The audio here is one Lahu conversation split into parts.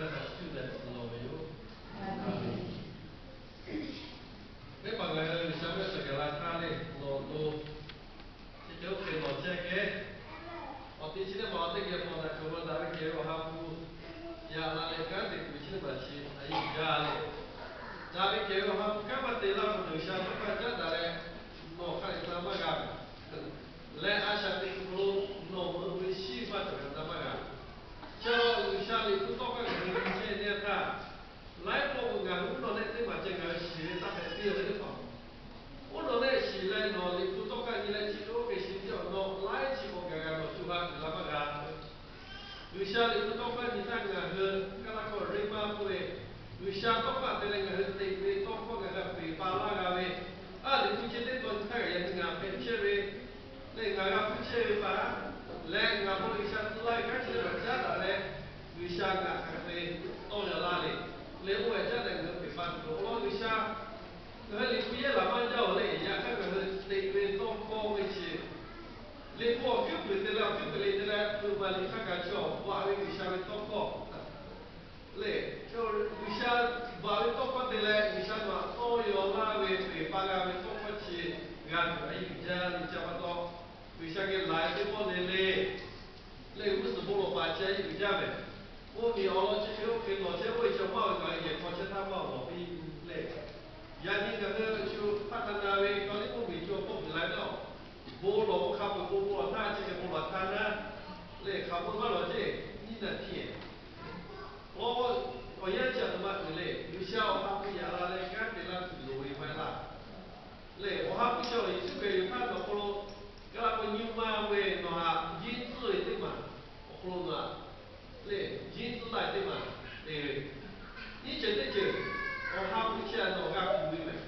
G'uiˬsha htaꞈ cuˇ leh tcuh lawˬ ve yoˬ. Teˇ hpaˍ ngaˬ hui G'uiˬsha ve awˬ ceuˬ gaˬ la htaˇ leh nawˬ to chi hk'e oˇ hk'e nawˬ chehˇ kehˉ. Awˬ te chi teˇ hpaˍ awˬ teˇ geh hpawnˬ daꞈ cawˬ ve daꞈ ve kehˬ ve Awˬ ha hpu yaꞈ la leh kanˉ te tuˬ ve chi teˇ hpaˍ chi a yeˇ uiˍ jaˇ leh, daꞈ ve kehˬ ve Awˬ ha hpu kanˉ maˇ te laˇ k'o, G'uiˬsha tawˇ hkawˇ caˉ daꞈ leh nawˬ hk'a leh na maˇ g'a leh, a shaꞈ teꞈ kuˬ lo nawˬ meuꞈ ve shiˉ maˇ cawˬ kaꞈ na maˇ g'a. Chi awˬ G'uiˬsha Liꞈ hpu tawˇ hkawˇ ngaˬ hui nyi chehˇ teˇ yanˇ htaˇ, laiˉ pawˆ k'o ngaˬ hui uˉ nawˬ lehˆ teˇ maˬ ceh ngaˬ hui shiˍ ve taˇ hpehꞈ piˇ ve teˇ hpaˍ. Uˉ nawˬ lehˆ shiˍ leh nawˬ Liꞈ hpu tawˇ hkawˇ nyi leh chi hk'e oˇ hk'e shiˍ tiˉ awˬ nawˬ laiˉ chi k'awꞈ gaˬ g'a nawˬ co ha uiˍ la maˇ g'a. G'uiˬsha Liꞈ hpu tawˇ hkawˇ nyi htaˇ ngaˬ hui kaˇ laˇ hkawˇ Rhema k'oˆ ve, G'uiˬsha tawˇ hkawˇ te leh ngaˬ hui teꞈ ve tawˇ hkawˇ ngaˬ hui a peˬ pa laˇ g'a ve, a Liꞈ hpu chi teˇ tawn nyi htaˇ kaꞈ yaꞈ nyi ngaˬ hpehꞈ chehˇ ve leh ngaˬ g'a hpuˇ chehˇ ve pa leh ngaˬ hk'aw lo G'uiˬsha tcuh laˇ ve kanˉ chi teˇ hpaˍ caˉ daꞈ leh, G'uiˬsha ngaˬ hk'aˬ hk'e tawˇ yaw laˇ le. Leh oˇ ve caˉ daꞈ ngaˬ hui peˬ pa tuˬ awˬ lawn G'uiˬsha ngaˬ hui Liꞈ hpu yehˇ laˬ maˇ jaˇ-oˬ leh, yaꞈ hk'aˇ ngaˬ hui teꞈ ve tawˇ hkawˇ ve chi Liꞈ hpu awˬ hkuiˉ puiˍ te leh awˬ hkuiˉ puiˍ le te leh, peuˬ baˬ liꞈ hk'a gaˬ chi awˬ baˬ ve G'uiˬsha ve tawˇ hkawˇ lehˬ, G'uiˬsha baˬ ve tawˇ hkawˇ te leh G'uiˬsha nawˬ htaꞈ tawˇ yaw laˇ ve peˬ pa g'a ve tawˇ hkawˇ chi g'a tuˬ a yeˇ uiˍ jaˇ ve chi pa taw, G'uiˬsha geh laiˬ teˇ pawˆ le le leh g'uˇ suhˍ bon lawˬ paˍ chi a yeˇ uiˍ jaˇ mehˍ. Mvuhˇ miˬ awˬ lawn chi hk'e oˇ hk'e lawˬ chehˇ oˇ ve chi maˇ ve kaꞈ yehˬ hk'aw chehˇ htaˇ maˇ lawˬ piˇ leh, yaꞈ nyi ngaˬ hui shu hpaˆ hk'a na ve chaw liˇ mvuhˇ miˬ chaw hpawˇ miˬ la ve lawˬ, bon lawˬ k'o hk'a peu-eˬ bon bon lawˬ htaˇ chi hk'e bon lawˬ htaˇ naˉ leh hk'aˬ ma maˇ lawˬ ceˇ nyiˇ naˍ tiˉ. Awˬ, awˬ yanˇ chi a htoꞈ ma uiˍ le, G'uiˬsha Awˬ ha hpu yaꞈ la leh kanˉ te laˇ tuˬ loˍ ve maˇ laˇ. Lehˬ, Awˬ ha hpu chi awˬ Yeˍsuˆ Hkriꞈ yoˬ htaˇ nawˬ hk'aw lo, kaˇ laˇ k'o nyi ma ve nawˬ htaꞈ jiˇ tcuhˇ ve teˇ maˬ awˬ hk'aw lo nawˬ htaꞈ lehˬ jiˇ tcuhˇ laˇ ve teˇ maˬ te ve, nyiˇ ceuˬ teˇ ceuˬ Awˬ ha hpu chi htaꞈ nawˬ g'a kuˬ ve mehˍ.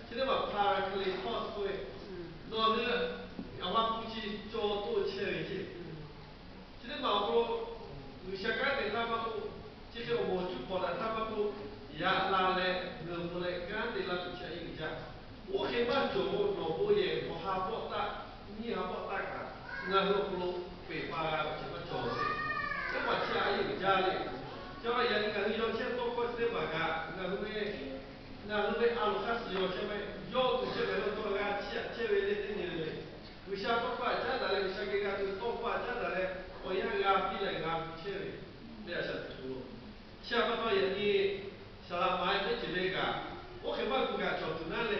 Chi teˇ maˬ Paˍraˍklehˍhtoˆ k'oˆ ve, nawˬ hui Awˬ ha hpu chi caw toˇ chehˇ ve ceˇ. Chi teˇ maˬ awˬ hk'aw lo G'uiˬsha kanˉ te htaˇ maˇ k'oˆ, chi hk'e awˬ moˍ cuˇ hkawꞈ daꞈ htaˇ maˇ k'oˆ, yaꞈ la leh ngeuˍ peuˬ leh kanˉ te laˇ tuˬ chi a yeˇ uiˍ jaˇ. Oˇ hk'e maˇ cawˬ k'o, nawˬ bon yehˬ Awˬ ha pawˆ taˆ, nyiˇ ha pawˆ taˆ kaꞈ ngaˬ hui awˬ hk'aw lo peˬ pa g'a ve chi maˇ cawˬ ve. Teˇ hpaˍ chi a yeˇ uiˍ jaˇ le. Chi a yaꞈ nyi ngaˬ hui yaw chehˇ tawˇ hkawˇ chi teˇ maˬ kaꞈ ngaˬ hui ve ngaˬ hui ve a loˍ hk'aˇ suh yaw chehˇ ve, yawˇ tuˬ chehˇ kaꞈ yawˇ tawˇ g'a chiˇ aꞈ chehˇ ve le teˇ nyi le. G'uiˬsha tawˇ hkawˇ htaꞈ caˉ daꞈ leh G'uiˬsha geh g'a tuˬ tawˇ hkawˇ htaꞈ caˉ daꞈ leh awˬ yanˇ g'a piˇ leh g'a pu chehˇ ve, teˇ a shaꞈ teꞈ kuˬ lo. Chi a pa taw yaꞈ nyi saˍ laꞈ ma e teˇ ceuˬ le kaꞈ, oˇ hk'e maˇ gu kaꞈ cawˬ tuˬ naˉ le.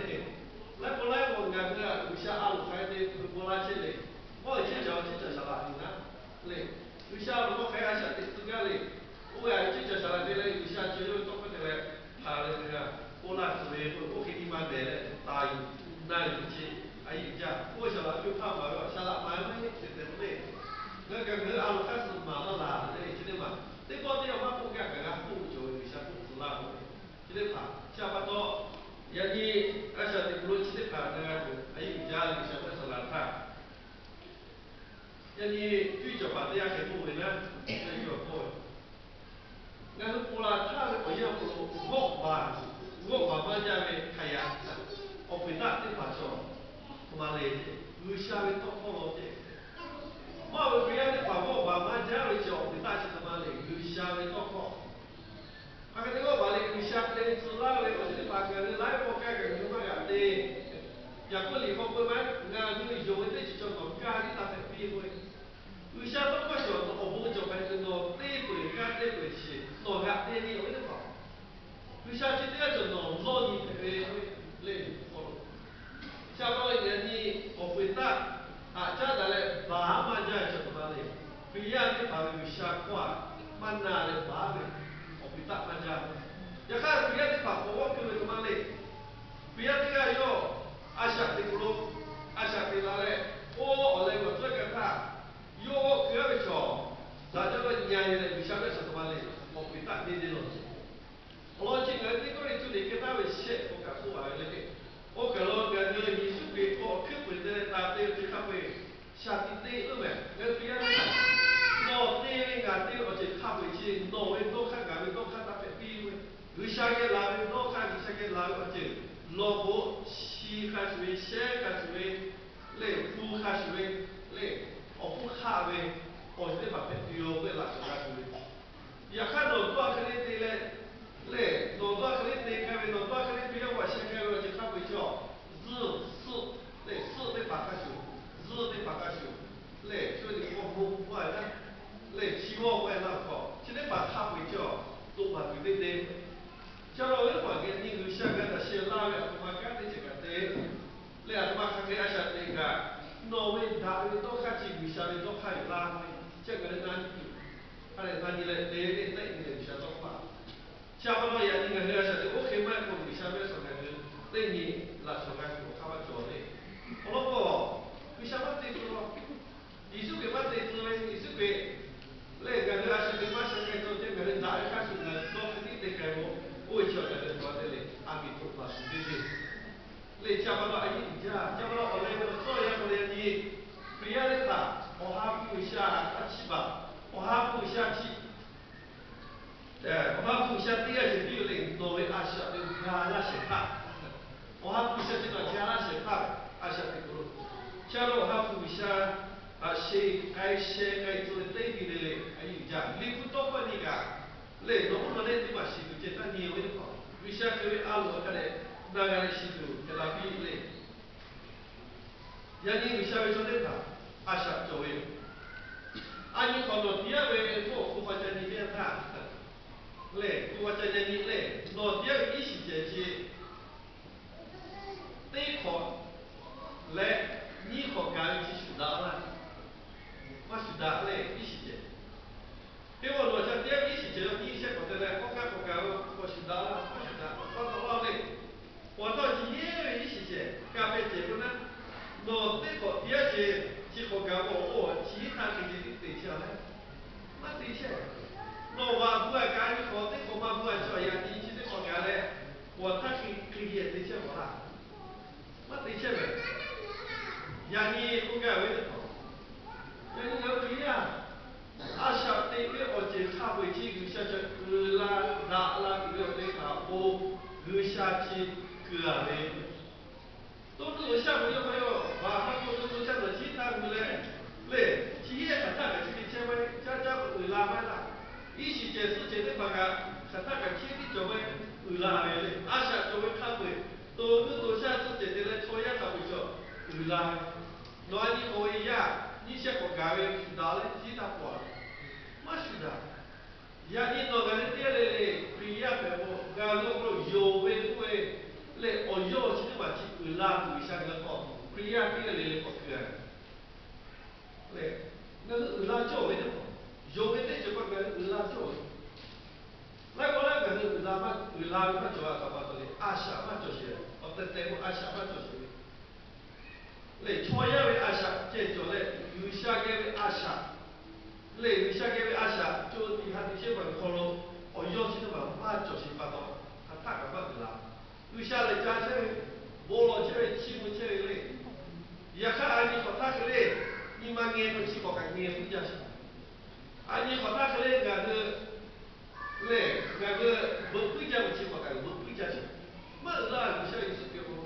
Laiˉ pawˆ laiˉ pawˆ ngaˬ hui a G'uiˬsha a loˍ hk'aˬ hk'e te tuˬ paw laˇ chehˇ le. Mawˇ ve ceˇ caˬ ceˇ caˬ saˍ laꞈ tuˬ naˉ le. G'uiˬsha a loˍ hk'aˬ hk'e a shaꞈ teꞈ tcuh gaˇ le. Oˇ ve a ceˇ caˬ saˍ laꞈ te leh G'uiˬsha cawˬ yawˇ ve tawˇ hkawˇ te leh hk'aˬ le te g'a k'oˆ laˇ tuˬ ve k'o, oˇ hk'e nyi ma dehˬ leh taˍ yuˬ na yuˬ ve chi a yeˇ uiˍ jaˇ. Oˇ ve saˍ laꞈ piˇ hpaˇ maˍ ve a shaˍ laꞈ ma e maˇ heˆ te te k'o le. Ngaˬ hui kaꞈ ngaˬ hui a loˍ hk'aˇ suh maˍ laˇ laˬ le. Chi teˇ maˬ teˇ pawˆ teˇ yanˇ maˇ k'oˆ gaˇ kaꞈ g'a k'oˆ ve cawˬ ve G'uiˬsha k'oˆ tcuh laˇ ve chi teˇ hpaˍ chi a pa taw, yaꞈ nyi a shaꞈ teꞈ kuˬ lo chi teˇ hpaˍ ngaˬ hui a yeˇ uiˍ jaˇ ve G'uiˬsha htaꞈ saˍ laꞈ htaˇ, yaꞈ nyi cuˇ yiˍ cawˬ paˍ teˇ g'aˇ hk'e k'oˆ ve naˉ, yaꞈ nyi awˬ hk'aw ngaˬ hui ponˬ laˬ htaˇ ve awˬ yanˇ awˬ hk'aw lo g'awˆ baˬ, g'awˆ baˬ maˇ jaˇ ve hk'aˬ yaꞈ awˬ peˬ taˆ teˇ hpaˍ cawˬ. Htoꞈ ma le, G'uiˬsha ve tawˇ hkawˇ law ceh. Maˇ ve Hkriꞈ yaˇ teˇ hpaˍ g'awˆ baˬ maˇ jaˇ ve chi awˬ peˬ taˆ chi htoꞈ ma le, G'uiˬsha ve tawˇ hkawˇ. Hk'aˬ hk'e te g'awˆ baˬ le, G'uiˬsha te tcuh laˇ ve awˬ ceuˬ teˇ hpaˍ ngaˬ hui laiˉ pawˆ kaˇ kaꞈ ngaˬ hui maˇ g'a te. Yaˍkoˆ liꞈ hk'aw k'oˆ ve maˇ, ngaˬ hui yonˍ ve teˇ ceuˬ cawˬ nawˬ kaˇ tiˉ taˇ hpehꞈ piˇ k'oˆ ve. G'uiˬsha tawˇ hkawˇ cawˬ nawˬ awˬ bon cawˬ hk'a shuˍ nawˬ teˇ peu eˬ kaˇ teˇ peu eˬ shiˍ nawˬ g'a te ve awˬ viˉ teˇ hpaˍ. G'uiˬsha chi teˇ g'aˇ cawˬ nawˬ lawˇ nyi hpehꞈ ve le. Hk'aw lo Chi a pa taw yaꞈ nyi awˬ peˬ taˆ htaꞈ caˉ daꞈ leh baˬ maˇ jaˇ ve chi htoꞈ ma le. Hkriꞈ yaˇ teˇ hpaˍ ve G'uiˬsha hkawˇ htaꞈ maˇ na leh baˬ ve awˬ peˬ taˆ maˇ jaˇ. Yaꞈ hk'aˇ Hkriꞈ yaˇ teˇ hpaˍ k'awꞈ g'awˆ keu ve htoꞈ ma le. Hkriꞈ yaˇ teˇ g'aˇ yawˇ a shaꞈ teꞈ kuˬ lo a shaꞈ teꞈ la leh, oˇ awˬ leh g'awˬ tcuhˉ kaˇ htaˇ, yawˇ g'awˆ keu a ve chaw, daꞈ jaˇ lawˇ nyi a nyi leh G'uiˬsha ve a shaꞈ htoꞈ ma le, awˬ peˬ taˆ deˇ deˇ lawˬ ce. Awˬ lawn chi ngaˬ hui teˇ kawˆ le tuˬ le hk'e taˍ ve shehˆ k'awꞈ kaꞈ k'oˆ a ve le. Oˇ kaˬ lo ngaˬ hui Yeˍsuˆ Hkriꞈ hk'aw hkui peuˬ te leh taˍ te ve chi hk'a peu-eˬ shaˍ tiꞈ te leuˉ mehˍ. Ngaˬ hui Hkriꞈ yaˇ teˇ hpaˍ nawˬ te ve ngaˬ te ve awˬ ceuˬ hk'a peu-eˬ chi nawˬ ve dawˇ hk'aˇ ngaˬ ve dawˇ hk'aˇ taˇ hpehꞈ piˇ ve. G'uiˬsha geh laˬ ve dawˇ hk'aˇ, G'uiˬsha geh laˬ ve awˬ ceuˬ lawˬ k'o, shi hk'a shuˍ ve, shehˉ hk'a shuˍ ve, lehˬ hpu hk'a shuˍ ve, lehˬ awˬ hpfuhˇ hk'aˆ ve awˬ ceuˬ teˇ hpaˍ hpehꞈ tuˬ yoˬ ve laꞈ shawnˍ g'a tuˬ ve Yaꞈ hk'aˇ nawˬ dawˇ hk'e le te leh, lehˬ nawˬ dawˇ hk'e le te k'ai ve, nawˬ dawˇ hk'e le Hkriꞈ yaˇ hpaˍ sheh k'ai ve awˬ ceuˬ hk'a peu-eˬ chi awˬ, zuhˆ, suhˆ, lehˬ suhˆ teˇ hpaˍ hk'a shuˍ, zuhˆ teˇ hpaˍ hk'a shuˍ, lehˬ shu ve liꞈ hk'aw bon maˇ g'a, lehˬ chi g'awˇ maˇ g'a laˇ hk'awꞈ chi teˇ hpaˍ hk'a peu-eˬ chi awˬ, toꞈ baˬ tuˬ teˇ te. Chi awˬ lawn ve teˇ hpaˍ geh nyi G'uiˬsha g'a taˍ sheh laˇ ve aˬ htoꞈ ma kanˉ teˇ ceuˬ kaꞈ te leh, aˬ htoꞈ ma hk'a hk'e a shaꞈ teꞈ kaꞈ, nawˬ ve daꞈ ve dawˇ hk'aˇ chi G'uiˬsha ve dawˇ hk'aˇ yoˬ laˇ ve, chi kaꞈ leh na nyi tuˬ, ha lehˬ na nyi leh te ve teˇ nyi leh G'uiˬsha tawˇ hkawˇ. Chi pa taw yaꞈ nyi ngaˬ hui a shaꞈ teꞈ oˇ hk'e maˇ k'oˆ, G'uiˬsha mehˆ suhˍ ngaˬ hui teˇ nyi laꞈ shawˍ g'a tuˬ awˬ hk'aˇ maˇ cawˬ le. Awˬ lawn k'o, G'uiˬsha maˇ te tcuh law. Yeˍsuˆ Hkriꞈ maˇ te tcuh ve, Yeˍsuˆ Hkriꞈ lehˬ ngaˬ hui a shaꞈ teꞈ maˇ sheh k'ai cawˬ ceh ngaˬ hui daꞈ ve hk'a shuˍ ngaˬ hui dawˇ hk'e tiˉ te k'ai k'o, oˇ ve chi awˬ ngaˬ hui hk'aw te leh a miˍ htoꞈ baˬ tuˬ teˇ te. Lehˬ chi pa taw a yiˇ uiˍ jaˇ, chi pa taw awˬ leh ve awˬ tcuhˇ yaˇ hk'aw leh nyi Hkriꞈ yaˇ teˇ hpaˍ Awˬ ha hpu G'uiˬsha htaꞈ chiˇ baˬ, Awˬ ha hpu G'uiˬsha chi Awˬ ha hpu G'uiˬsha teˇ g'aˇ ceh piˇ ve lehˬ, nawˬ ve a shaꞈ teꞈ g'a laˇ shehˍ hpaˇ, Awˬ ha hpu G'uiˬsha chi nawˬ g'a laˇ shehˍ hpaˇ, a shaꞈ teꞈ k'o lo, chi a lo Awˬ ha hpu G'uiˬsha a sheˍ k'ai sheh k'ai tcuh ve teˇ nyi le le a yiˇ uiˍ jaˇ. Liꞈ hpu tawˇ hkawˇ nyi kaꞈ, lehˬ nawˬ k'oˆ nawˬ lehˬ teˇ maˬ shiˍ tuˬ ceh taˇ nyi ve teˇ hpaˍ, G'uiˬsha hk'e ve a loˍ hk'a dehꞈ na g'a leh shiˍ tuˬ hk'e la piˇ le. Yaꞈ nyi G'uiˬsha ve chaw teˇ hpaˍ a shaꞈ cawˬ ve yoˬ. A nyi hk'awꞈ nawˬ tiˉ yaˇ ve k'oˆ awˬ hk'oˆ hk'aw ca nyi teˇ yanˇ htaˇ, lehˬ hk'oˆ hk'aw ca nyi lehˬ nawˬ tiˉ yaˇ ve iˉ shiˍ cehˬ chi teˇ hk'awꞈ leh nyiˇ hk'awꞈ gaˬ ve chi shuˍ daꞈ laˇ. Maˇ shuˍ daꞈ lehˬ iˉ shiˍ cehˬ. Teˇ g'aˇ nawˬ ca tiˉ yaˇ ve iˉ shiˍ cehˬ yaw nyiˇ shehˆ hk'awꞈ te leh k'awˇ kaˉ hk'awꞈ gaˬ ve k'awꞈ shuˍ daꞈ laˇ, maˇ shuˍ daꞈ. K'awꞈ taw laˇ lehˬ, awˬ taw chi heˉ ve iˉ shiˍ cehˬ ka hpeh cehˬ k'o naˉ, nawˬ teˇ hk'awꞈ tiˉ yaˇ cehˬ chi hk'awꞈ gaˬ k'o, chi hiˉ htaˇ hk'e te chehˇ a leh, maˇ te chehˇ. Nawˬ vaꞈ hu a kaꞈ nyi hk'awꞈ teˇ hk'awꞈ maˇ hu a cawˬ, yaꞈ nyi chi teˇ hk'awꞈ gaˬ leh, awˬ htaˇ hk'e hk'e te chehˇ k'awꞈ laˇ. Maˇ te chehˇ ve. Yaꞈ nyi k'oˆ gaˇ ve teˇ hpaˍ, yaꞈ nyi ngaˬ hui Hkriꞈ yaˇ a shaꞈ teꞈ ve awˬ ceuˬ hk'a peu-eˬ chi G'uiˬsha cawˬ uiˍ la daꞈ la tuˬ ve awˬ te htaꞈ k'o, G'uiˬsha chi kuˬ a ve, to nuˇ lo shaˉ ve yawˇ maˇ yawˇ, vaꞈ maˇ k'oˆ to nuˇ shaˉ nawˬ chi htaˇ hui leh, lehˬ chi heˉ hk'aˬ htaˇ kaꞈ chi te chehˇ maˇ heˆ, caˇ caˇ uiˍ la maˇ heˆ laˇ. Iˉ shiˍ cehˬ suhˆ cehˬ teˇ hpaˍ kaꞈ hk'aˬ htaˇ kaꞈ chi tiˉ cawˬ maˇ heˆ, uiˍ la ve le. A shaꞈ cawˬ ve hk'a peu-eˬ to nuˇ to shaˉ suhˆ cehˬ te leh chaw yaˇ hk'a peu-eˬ cawˬ uiˍ la ve. Nawˬ a nyi k'oˆ ve yaˇ nyiˇ shehˆ k'awꞈ gaˬ ve shuˍ daꞈ leh chi htaˇ paw a, maˇ shuˍ daꞈ. Yaꞈ nyi nawˬ ngaˬ hui teˇ g'aˇ le le Hkriꞈ yaˇ hpehꞈ k'o, ngaˬ hui awˬ hk'aw lo yonˍ ve k'oˆ ve lehˬ awˬ yawˇ chi teˇ hpaˍ chi uiˍ la tuˬ G'uiˬsha ngaˬ hui k'awꞈ Hkriꞈ yaˇ teˇ g'aˇ le le k'awꞈ kuˬ a. Lehˬ, ngaˬ hui uiˍ la cawˇ ve teˇ hpaˍ, yonˍ ve teˇ ceuˬ hpaˇ ngaˬ hui uiˍ la cawˇ ve. Laiˉ k'awꞈ laiˉ ngaˬ hui uiˍ la maˇ uiˍ la ve maˇ cawˬ a htaꞈ pa taw leh a shaꞈ maˇ cawˬ sheˍ. Awˬ tehˬ tehˬ k'o a shaꞈ maˇ cawˬ sheˍ ve. Lehˬ chaw yaˇ ve a shaꞈ ceh cawˬ leh G'uiˬsha geh ve a shaꞈ, lehˬ G'uiˬsha geh ve a shaꞈ co tiꞈ ha tiꞈ chehˇ ve awˬ hk'aw lo awˬ yawˇ chi teˇ hpaˍ maˇ cawˬ sheˍ pa taw, hk'aˬ htaˆ kaꞈ maˇ uiˍ la. G'uiˬsha lehˬ ca chehˇ ve, bon lawˬ chehˇ ve, chiˇ mvuh chehˇ ve le. Yaꞈ hk'aˇ a nyi hk'awꞈ htaˇ hk'e le, nyi ma ngeh k'o chi hk'awꞈ kaꞈ ngeh puiˉ jaˇ sheˍ. A nyi hk'awꞈ htaˇ hk'e le ngaˬ hui, lehˬ ngaˬ hui veuꞈ puiˉ jaˇ ve chi hk'awꞈ kaꞈ veuꞈ puiˉ jaˇ sheˍ. Maˇ uiˍ la G'uiˬsha Yeˍsuˆ Hkriꞈ k'o,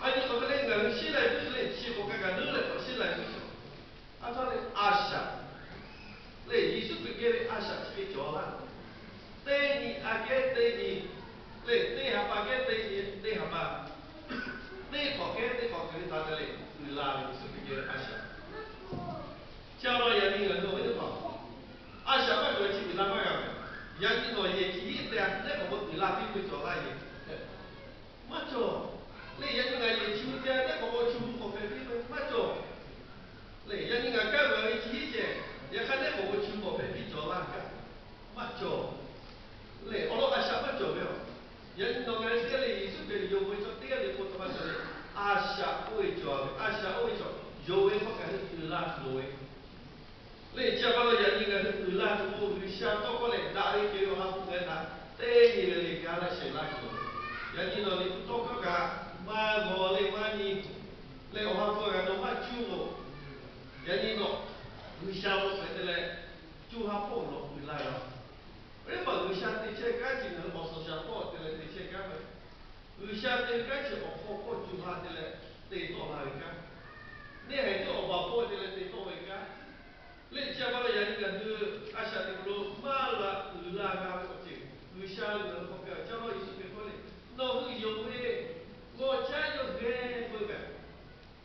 a nyi hk'awꞈ hk'e le ngaˬ hui sheˉ lai puiˉ le chi hk'awꞈ kaꞈ kaꞈ leuˉ leh k'awꞈ sheˉ lai puiˉ sheˍ. A htaˇ lehˬ a shaꞈ, lehˬ Yeˍsuˆ Hkriꞈ geh ve a shaꞈ chi hk'e cawˬ laˇ. Teˇ nyi aꞈ kehˉ teˇ nyi, lehˬ teˇ ha pa kehˉ teˇ nyi, teˇ ha pa, teˇ hk'awꞈ kehˉ teˇ hk'awꞈ hk'e ve htaꞈ te leh uiˍ la ve Yeˍsuˆ Hkriꞈ geh ve a shaꞈ. Chi a law yaꞈ nyi ngaˬ hui awˬ viˉ teˇ hpaˍ, a shaꞈ maˇ cawˬ ve chi uiˍ la maˇ g'a ve. Yaꞈ nyi nawˬ yehˬ chi hiˉ te a nehˉ k'awꞈ k'o uiˍ la piˇ ve cawˬ laˇ yehˬ. Maˇ cawˬ. Lehˬ yaꞈ nyi ngaˬ yehˬ chi hui te a nehˉ k'awꞈ k'o chi hu k'awꞈ hpehꞈ piˇ ve maˇ cawˬ. Lehˬ yaꞈ nyi ngaˬ kaˇ ve chi hiˉ ceh, yaꞈ hk'aˇ nehˉ k'awꞈ k'o chi hu k'awꞈ hpehꞈ piˇ cawˬ laˇ kaꞈ maˇ cawˬ. Lehˬ awˬ lawn a shaꞈ maˇ cawˬ ve a. Yaꞈ nyi nawˬ ngaˬ hui teˇ g'aˇ le Yeˍsuˆ Hkriꞈ yonˍ ve chaw teˇ g'aˇ le k'o taw maˇ cawˬ le. A shaꞈ oˇ ve cawˬ ve, a shaꞈ oˇ ve cawˬ, yonˍ ve hk'aw kaꞈ hui uiˍ la tuˬ loˍ ve. Lehˬ chi a pa taw yaꞈ nyi ngaˬ hui uiˍ la tuˬ k'o G'uiˬsha tawˇ hkawˇ lehˬ daꞈ ve kehˬ ve awˬ ha hpu ngaˬ hui htaꞈ teˇ nyi le le ga laˇ shehˍ laˇ tuˬ. Yaꞈ nyi nawˬ liꞈ hpu tawˇ hkawˇ kaꞈ maˇ g'aw leh maˇ nyi leh awˬ ha hpu kaꞈ nawˬ maˇ cuˇ k'o, yaꞈ nyi nawˬ G'uiˬsha lo hpehꞈ te leh co ha hpawˇ nawˬ uiˍ la ve. Teˇ hpaˍ G'uiˬsha te chehˇ kanˉ chi ngaˬ hui awˬ suhˍ shaˍ hpawˇ te leh te chehˇ kanˉ ve. G'uiˬsha te ve kanˉ chi awˬ hk'aw hpawˇ co ha te leh te tawˆ la ve kanˉ. Neˇ haiˬ teˇ awˬ baˬ hpawˇ te leh te tawˆ ve kanˉ. Lehˬ chi a pa taw yaꞈ nyi ngaˬ hui a shaꞈ teꞈ lo maˇ G'uiˬsha ngaˬ hui k'awꞈ ka caˇ lawˇ Yeˍsuˆ Hkriꞈ hkawˇ le, nawˬ hui yonˍ ve g'awˇ caˉ yawˇ hui hpeuꞈ kaꞈ,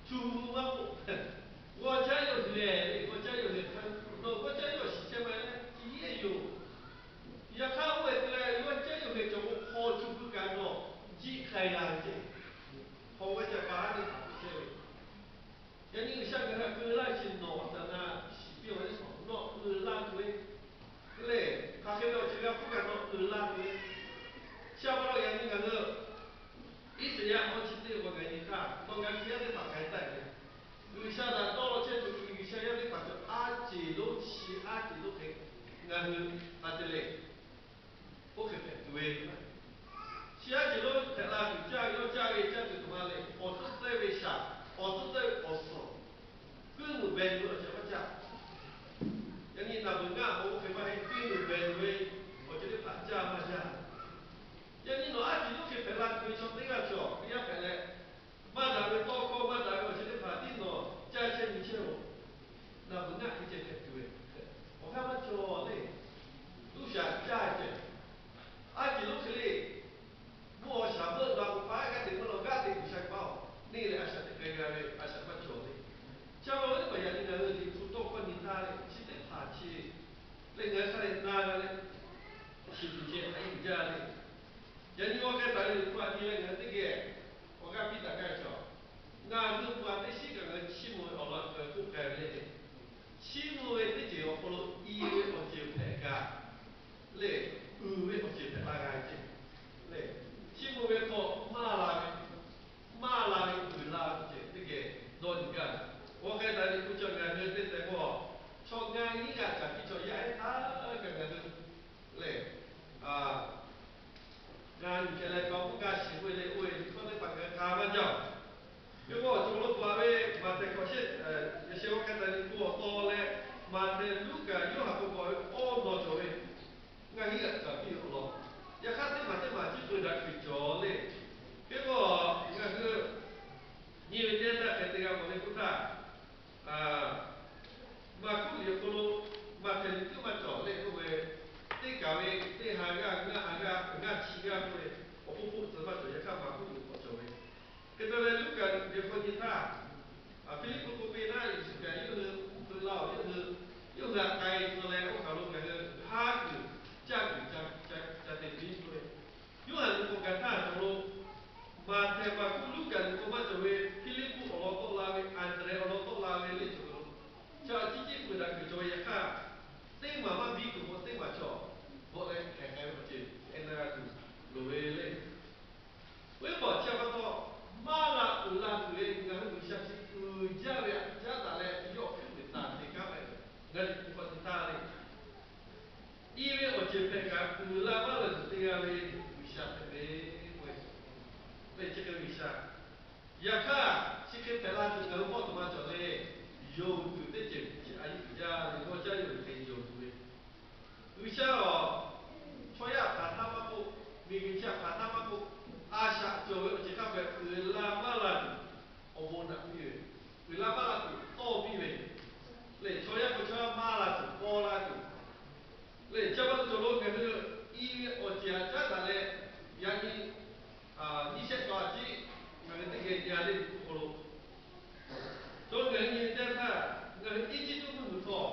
cuˬ hui maˇ k'oˆ, g'awˇ caˉ yawˇ hui le, g'awˇ caˉ yawˇ hui hk'a, nawˬ g'awˇ caˉ yawˇ shiˍ chehˇ ma le, chi yeˇ yoˬ. Yaꞈ hk'aˇ oˇ ve te leh g'awˇ caˉ yawˇ hui cawˬ k'o, hk'aw cuˬ hui kaꞈ nawˬ jiˆ k'ai g'a ve ceˇ. Hk'aw g'awˇ caˉ pa haˉ teˇ hpaˍ hpehꞈ chehˇ ve. Yaꞈ nyi G'uiˬsha ngaˬ hui keu laˇ ve chi nawˬ a taˍ na shiˍ piˇ ve le, nawˬ uiˍ la tuˬ ve lehˬ, hk'aˬ hk'e ve awˬ ceuˬ g'a hpuˇ kaꞈ nawˬ uiˍ la tuˬ ve. Chi pa taw yaꞈ nyi ngaˬ hui Iˉsaˍyaˆ awˬ chi teˇ g'aˇ ngaˬ nyi htaˇ, nawˬ ngaˬ hui yaˇ teˇ hpaˍ k'ai taˆ ve, G'uiˬsha htaꞈ dawˇ law chehˇ tuˬ G'uiˬsha yaˇ teˇ hpaˍ cawˬ aˉ ceˬ lonˉ chi aˉ ceˬ lonˉ hk'e ngaˬ hui a te leh, oˇ hk'e hpehꞈ tuˬ ve. Chi aˉ ceˬ lonˉ hpehꞈ la tuˬ caˇ ve, yawˇ caˇ ve caˇ tuˬ tuˬ ma lehˬ, awˬ tcuhˉ tcuhˉ ve shaˍ, awˬ tcuhˉ tcuhˉ ve awˬ suhˍ, kuiˉ nuˬ behˬ tuˬ ve awˬ ceuˬ maˇ caˇ. Yaꞈ nyi naˬ beuˬ ngaˇ awˬ oˇ hk'e maˇ heˆ, kuiˉ nuˬ behˬ tuˬ ve awˬ ceuˬ teˇ hpaˍ caˇ maˇ jaˇ. Yaꞈ nyi nawˬ aˉ ceˬ lonˉ hk'e hpehꞈ la tuˬ ve chaw teˇ g'aˇ cawˬ teˇ g'aˇ hpehꞈ leh, maˇ daꞈ ve tawˇ hkawˇ maˇ daꞈ ve awˬ ceuˬ teˇ hpaˍ tiˉ nawˬ caˇ chehˇ nyi chehˇ-oˬ. Naˬ beuˬ ngaˇ hk'e ceh hpehꞈ tuˬ ve, awˬ g'aˇ maˇ cawˬ le. Luˇ shaˍ caˇ ceh, aˉ ceˬ lonˉ hk'e le. Mvuhˇ awˬ shaˍ meuˆ la k'o, paˉ g'aˇ teꞈ meuˆ la, g'aˇ teꞈ G'uiˬsha paˉ-oˬ, neˇ leh a shaꞈ teꞈ k'ai g'a ve a shaꞈ maˇ cawˬ le. Chi pa taw teˇ hpaˍ yaꞈ nyi ngaˬ hui Liꞈ hpu tawˇ hkawˇ nyi htaˇ leh chi teˇ hpaˍ chi lehˬ, ngaˬ hui hk'a leh na g'a leh, shiˍ tuˬ ceh a yiˉ uiˍ jaˇ le. Yaꞈ nyi g'awˇ k'ai taˍ ve Liꞈ hpu a nyi leh ngaˬ hui teˇ geh awˬ g'aˇ piˇ taˍ gaˇ ve cawˬ. Ngaˬ hui hpu a teˇ shiˉ kaꞈ ngaˬ hui chiˇ mvuh ve awˬ lawn k'oˆ k'ai ve le. Chiˇ mvuh ve teˇ ceuˬ awˬ hk'aw lo i ve awˬ ceuˬ hpehꞈ kaꞈ lehˬ, uiˍ ve awˬ ceuˬ hpehꞈ la g'a ve ceh lehˬ, chiˇ mvuh ve hk'aw maˇ la ve, maˇ la ve uiˍ la ve ceh teˇ geh dawˇ nyi gaˇ ve. G'awˇ k'ai taˍ ve Liꞈ hpu cawˬ ngaˬ hui teˇ tehꞈ k'o, chaw ngaˇ nyiˉ g'aˇ caˍ piˇ chaw yaˇ ehˉ htaˇ kaꞈ ngaˬ hui lehˬ, ngaˬ nyi hkeh leh ka k'oˆ gaˇ shiˍ k'oˆ ve le, oˇ ve Liꞈ hpu teˇ hpaˍ ngaˬ hui hk'a maˇ jaˇ-oˬ. Yawˇ k'o awˬ cawˬ lo paˍ ve Maꞈhtehˍ hkawꞈ shehˆ, yehˬ shehˆ g'awˇ k'ai taˍ ve Liꞈ hpu awˬ taw leh, Maꞈhtehˍ, Luˉkaꞈ, Yoˇhanˬ k'o k'awꞈ ve awˇ naw cawˬ ve, ngaˇ hinˉ g'aˇ caˍ piˇ ve awˬ lawn, yaꞈ hk'aˇ teˇ maˬ teˇ maˬ ciˉ peu daꞈ kuiˬ cawˬ le. Hk'e k'o, ngaˬ hui nyi ve teˇ htaˇ hk'e te g'a mawˬ ve k'oˆ htaˇ, Maˍkuˆ liꞈ awˬ hk'aw lo Maꞈhtehˍ liꞈ tiˉ maˇ cawˬ le k'oˆ ve, teˇ kaˬ ve teˇ ha g'aˇ, ngaˇ ha g'aˇ, ngaˇ chi g'aˇ k'oˆ ve, awˬ hk'oˆ hpoˆ tcuh maˇ cawˬ. Yaꞈ hk'aˇ Maˍkuˆ liꞈ k'awꞈ cawˬ ve. Hk'e te leh Luˉkaꞈ liꞈ hk'aw nyi htaˇ, Hpiˇliˇpuˆ k'oˆ piˇ naˉ, Yeˍsuˆ Hkriꞈ yawˇ hui hpeuꞈ la-oˬ, yawˇ hui, yawˇ hui htaꞈ k'ai tcuh leh oˇ kaˬ lo ngaˬ hui haˉ kuiˬ caˇ kuiˬ ca te piˇ k'oˆ ve, Yoˇhanˬ liꞈ k'awꞈ gaˬ htaˇ cawˬ lo, Maꞈhtehˍ, Maˍkuˆ, Luˉkaꞈ liꞈ hk'aw maˇ cawˬ ve Hpiˇliˇpuˆ awˬ lawn tawˆ la ve, Anˍdrehˍ awˬ lawn tawˆ la ve le cawˬ lo, chaw ciˉ ciˉ peu daꞈ kuiˬ cawˬ ve yaꞈ hk'aˇ, teˇ maˬ maˇ biˇ kuˬ k'o teˇ maˬ cawˬ bvuhꞈ leh hk'aˬ hk'e ve awˬ ceuˬ ehˉ na g'a tuˬ loˍ ve le. Oˇ ve paw chi pa taw, maˇ la uiˍ la tuˬ ve ngaˬ hui G'uiˬsha chi uiˍ jaˇ ve htaꞈ caˉ taˍ leh, yawˇ hkui ve taˍ te kanˉ ve, ngaˬ hui liꞈ hpu hk'aw te taˍ le. I ve awˬ ceuˬ hpehꞈ kaꞈ uiˍ la maˇ la tuˬ te g'a ve G'uiˬsha hpehꞈ ve k'o, lehˬ chi hk'e G'uiˬsha. Yaꞈ hk'aˇ chi hk'e hpehꞈ la tuˬ ngaˬ hui mawˇ tuˬ maˇ cawˬ le. Yonˍ tuˬ teˇ ceuˬ chi a yiˉ uiˍ jaˇ ve, g'awˇ caˇ yonˍ ve hk'e yonˍ tuˬ ve G'uiˬsha awˬ chaw yaˇ hpaˍ htaˇ maˇ k'oˆ, miˬguiˬ chi hpaˍ htaˇ maˇ k'oˆ, a shaꞈ cawˬ ve awˬ ceuˬ hk'a peu-eˬ uiˍ la maˇ la tuˬ awˬ bon naꞈ piˇ ve, uiˍ la maˇ la tuˬ tawˇ piˇ ve, lehˬ chaw yaˇ hpu chaw yaˇ maˇ la tuˬ paw la tuˬ, lehˬ chi pa taw cawˬ lo ngaˬ hui i ve awˬ ceuˬ htaꞈ caˉ taˍ leh, yaꞈ nyi nyiˇ shehˆ taw a ciˉ ngaˬ hui teˇ geh nyi-a le ve hk'aw lo, cawˬ ngaˬ hui nyi ve teˇ htaˇ, ngaˬ hui Eˇjiˇtuꞈ mvuhˇmiˬ hk'aw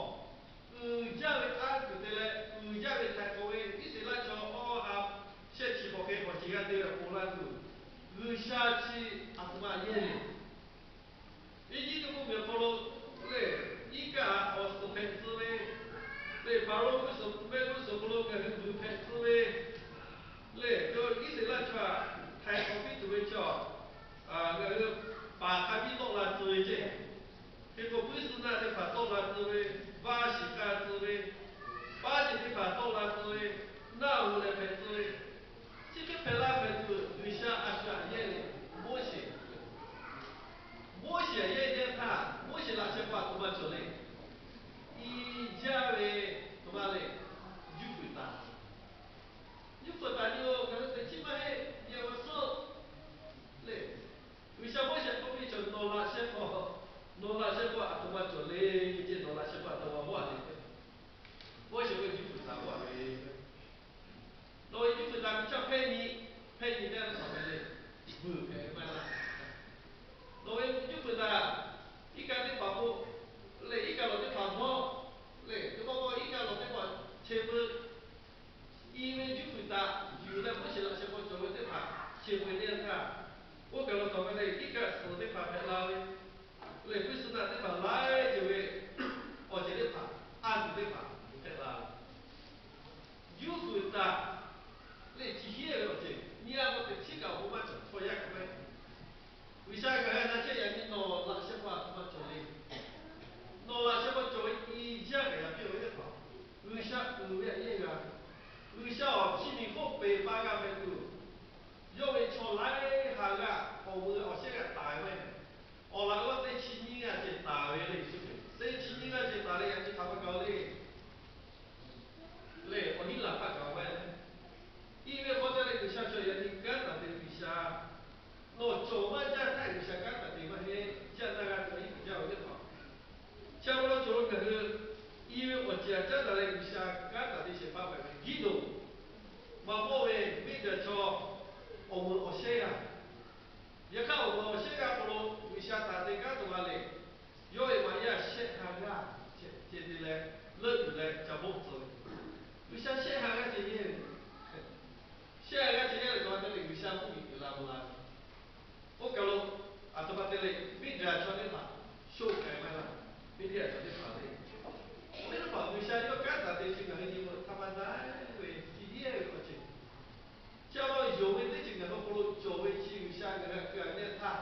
uiˍ jaˇ ve aˉ kuiˬ te leh uiˍ jaˇ ve htaiˍ hk'awꞈ ve Iˉsaˍreˍlaˆ chaw awˬ ha shehˆ chi hk'awꞈ hk'e hk'awꞈ chi g'aˇ te ve awˬ pon laˇ tuˬ, G'uiˬsha chi a htoꞈ ma yehˇ le. Eˇjiˇtuꞈ mvuhˇmiˬ awˬ hk'aw lo lehˬ, iˉ kaˆ awˬ suhˍ hpehꞈ tcuh ve, lehˬ Hpaˍrawˇ g'uˇ suhˍ mehˆ g'uˇ suhˍ hk'aw lo ngaˬ hui vuiˬ hpehꞈ tcuh ve, lehˬ Iˉsaˍreˍlaˆ chaw htaꞈ htaiˍ hk'awꞈ piˇ tuˬ ve chaw ngaˬ hui paˍ hk'a biˇ tawˆ la tcuh ve ceˇ. Hk'e k'o, puiˉ suh naˆ teˇ hpaˍ tawˆ la tcuh ve, vaˇ shiˍ k'a tcuh ve, paˉ ceˬ teˇ hpaˍ tawˆ la tcuh ve, naˆ hoꞈ leh hpehꞈ tcuh ve, chi hk'e hpehꞈ la hpehꞈ tuˬ G'uiˬsha a shu aꞈ yehˇ le. Moˉseˍ, Moˉseˍ aꞈ yehˇ teˇ htaˇ, Moˉseˍ laꞈ sheh k'o a htoꞈ ma cawˬ le. I jaˇ ve htoꞈ ma le, juˇ pfuhˍ taˍ. Juˇ pfuhˍ taˍ nyi-o, ngaˬ hui teꞈ chiˉ maˇ heˆ, nyi-a ve suhˆ le. G'uiˬsha Moˉseˍ k'oˆ piˇ cawˬ, nawˬ Caˉ daꞈ leh G'uiˬsha kanˉ taˍ te shehˍ hpaˇ hpehꞈ ve Giˇdeˍonˍ, maˇ mawˇ ve miˇ daꞈ chaw awˬ meuꞈ awˬ shehˇ g'aˇ. Yaꞈ hk'aˇ, awˬ meuꞈ awˬ shehˇ g'aˇ hk'aw lo G'uiˬsha taˍ te kanˉ tuˬ g'a leh, yawˇ ve maꞈ yaˇ shehˆ ha g'aˇ ceh te leh, leuˆ yuˬ leh ca bawˆ tcuh ve. G'uiˬsha shehˆ ha g'aˇ ceh yehˇ ve, shehˆ ha g'aˇ ceh yehˇ ve hk'a te leh G'uiˬsha mvuhˇmiˬ uiˍ la mvuh la ve. Oˇ kaˬ lo aˬ htoꞈ ma te leh, miˇ daꞈ chaw teˇ hpaˍ shoˆ k'ai maˇ laˇ. Miˇ daꞈ chaw teˇ hpaˍ le, teˇ hpaˍ G'uiˬsha yawˇ kanˉ taˍ te chi ngaˬ hui nyi ma htaˇ maˇ daꞈ ve, chi yehˇ ve k'o ceh. Chi a ma yonˍ ve teˇ ceuˬ ngaˬ hui hk'aw lo cawˬ ve chi G'uiˬsha ngaˬ hui htaꞈ keu a nehˇ htaˇ,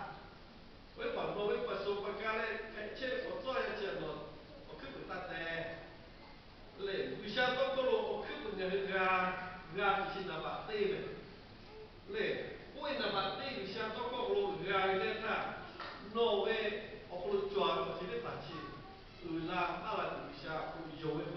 oˇ ve paˍ nawˬ ve paˍ shuˍ paˍ ka leh hpehꞈ chehˇ ve k'awꞈ tcuhˉ yaˇ chi a nawˬ awˬ hkuiˉ puiˍ taˇ teh. Lehˬ, G'uiˬsha tawˇ hkawˇ lo awˬ hkuiˉ puiˍ ngaˬ hui g'a, g'a ve chi naˍ baꞈ teˇ ve lehˬ, oˇ ve naˍ baꞈ teˇ G'uiˬsha tawˇ hkawˇ hk'aw lo g'a ve teˇ htaˇ, nawˬ ve awˬ hk'aw lo cawˬ ve awˬ ceuˬ teˇ hpaˍ chi uiˍ la maˇ la tuˬ G'uiˬsha awˬ hk'aw lo yonˍ ve